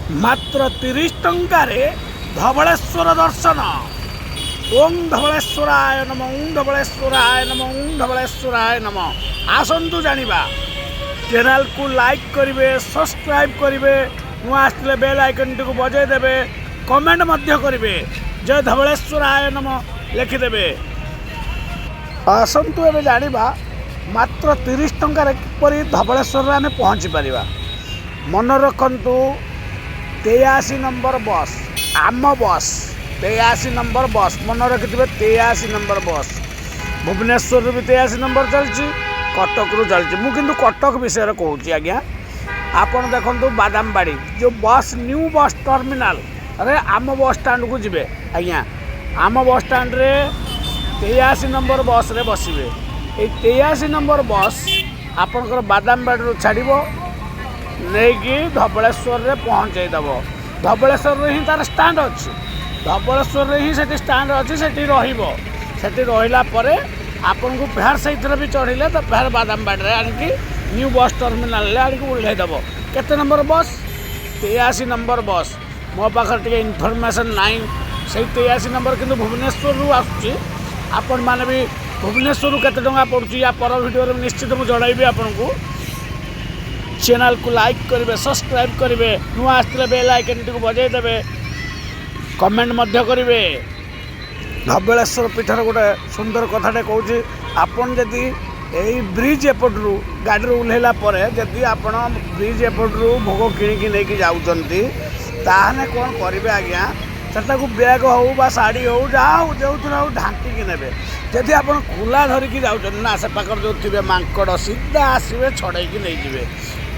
ମାତ୍ର 30 ଟଙ୍କାରେ ଧବଳେଶ୍ୱର ଦର୍ଶନ। ଓಂ ଧବଳେଶ୍ୱରାୟ ନମ, ଓଁ ଧବଳେଶ୍ୱରାୟ ନମ, ଓଁ ଧବଳେଶ୍ୱରାୟ ନମ। ଆସନ୍ତୁ ଜାଣିବା। ଚ୍ୟାନେଲକୁ ଲାଇକ୍ କରିବେ, ସବସ୍କ୍ରାଇବ୍ କରିବେ, ନୂଆ ଆସିଥିଲେ ବେଲ୍ ଆଇକନ୍ଟିକୁ ବଜାଇ ଦେବେ, କମେଣ୍ଟ ମଧ୍ୟ କରିବେ, ଜୟ ଧବଳେଶ୍ୱରାୟ ନମ ଲେଖିଦେବେ। ଆସନ୍ତୁ ଏବେ ଜାଣିବା, ମାତ୍ର 30 ଟଙ୍କାରେ କିପରି ଧବଳେଶ୍ୱରରେ ଆମେ ପହଞ୍ଚି ପାରିବା। ମନେ ରଖନ୍ତୁ, 83 ନମ୍ବର ବସ୍, ଆମ ବସ୍, 83 ନମ୍ବର ବସ୍। ମନେ ରଖିଥିବେ, 83 ନମ୍ବର ବସ୍। ଭୁବନେଶ୍ୱରରୁ ବି 83 ନମ୍ବର ଚାଲିଛି, କଟକରୁ ଚାଲିଛି। ମୁଁ କିନ୍ତୁ କଟକ ବିଷୟରେ କହୁଛି ଆଜ୍ଞା। ଆପଣ ଦେଖନ୍ତୁ, ବାଦାମବାଡ଼ି ଯେଉଁ ବସ୍, ନ୍ୟୁ ବସ୍ ଟର୍ମିନାଲରେ ଆମ ବସ୍ ଷ୍ଟାଣ୍ଡକୁ ଯିବେ ଆଜ୍ଞା। ଆମ ବସ୍ ଷ୍ଟାଣ୍ଡରେ 83 ନମ୍ବର ବସ୍ରେ ବସିବେ। ଏଇ 83 ନମ୍ବର ବସ୍ ଆପଣଙ୍କର ବାଦାମବାଡ଼ିରୁ ଛାଡ଼ିବ, ନେଇକି ଧବଳେଶ୍ୱରରେ ପହଞ୍ଚେଇ ଦେବ। ଧବଳେଶ୍ୱରରେ ହିଁ ତାର ଷ୍ଟାଣ୍ଡ ଅଛି। ଧବଳେଶ୍ୱରରେ ହିଁ ସେଠି ଷ୍ଟାଣ୍ଡ ଅଛି, ସେଠି ରହିବ। ସେଠି ରହିଲା ପରେ ଆପଣଙ୍କୁ ଫେର ସେଇଥିରେ ବି ଚଢ଼ିଲେ ତ ଫେର ବାଦାମବାଡ଼ିରେ ଆଣିକି, ନ୍ୟୁ ବସ୍ ଟର୍ମିନାଲରେ ଆଣିକି ଓହ୍ଲେଇ ଦେବ। କେତେ ନମ୍ବର ବସ୍? 83 number bus. ମୋ ପାଖରେ ଟିକେ ଇନଫର୍ମେସନ୍ ନାହିଁ ସେଇ 83 ନମ୍ବର, କିନ୍ତୁ ଭୁବନେଶ୍ୱରରୁ ଆସୁଛି। ଆପଣମାନେ ବି ଭୁବନେଶ୍ୱରରୁ କେତେ ଟଙ୍କା ପଡ଼ୁଛି, ୟା ପର ଭିଡ଼ିଓରେ ନିଶ୍ଚିତ ମୁଁ ଜଣାଇବି ଆପଣଙ୍କୁ। ଚ୍ୟାନେଲକୁ ଲାଇକ୍ କରିବେ, ସବସ୍କ୍ରାଇବ୍ କରିବେ, ନୂଆ ଆସିଥିଲେ ବେଲ୍ ଆଇକନ୍ଟିକୁ ବଜାଇ ଦେବେ, କମେଣ୍ଟ ମଧ୍ୟ କରିବେ। ଧବଳେଶ୍ୱର ପୀଠର ଗୋଟେ ସୁନ୍ଦର କଥାଟେ କହୁଛି। ଆପଣ ଯଦି ଏଇ ବ୍ରିଜ୍ ଏପଟରୁ ଗାଡ଼ିରୁ ଓହ୍ଲେଇଲା ପରେ ଯଦି ଆପଣ ବ୍ରିଜ୍ ଏପଟରୁ ଭୋଗ କିଣିକି ନେଇକି ଯାଉଛନ୍ତି, ତାହେଲେ କ'ଣ କରିବେ ଆଜ୍ଞା, ସେଟାକୁ ବ୍ୟାଗ୍ ହେଉ ବା ଶାଢ଼ୀ ହେଉ, ଯାହା ହେଉ, ଯେଉଁଥିରେ ହେଉ ଢାଙ୍କିକି ନେବେ। ଯଦି ଆପଣ ଖୋଲା ଧରିକି ଯାଉଛନ୍ତି ନା, ସେ ପାଖରେ ଯେଉଁ ଥିବେ ମାଙ୍କଡ଼, ସିଧା ଆସିବେ, ଛଡ଼େଇକି ନେଇଯିବେ।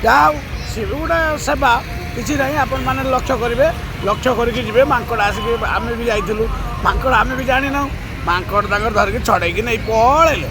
ଯାହା ହଉ, ସିଏ ବି ଗୋଟେ ସେବା, କିଛି ନାହିଁ। ଆପଣମାନେ ଲକ୍ଷ୍ୟ କରିବେ, ଲକ୍ଷ୍ୟ କରିକି ଯିବେ। ମାଙ୍କଡ଼ ଆସିକି, ଆମେ ବି ଯାଇଥିଲୁ, ମାଙ୍କଡ଼ ଆମେ ବି ଜାଣିନାହୁଁ, ମାଙ୍କଡ଼ ତାଙ୍କର ଧରିକି ଛଡ଼େଇକି ନେଇ ପଳେଇଲେ।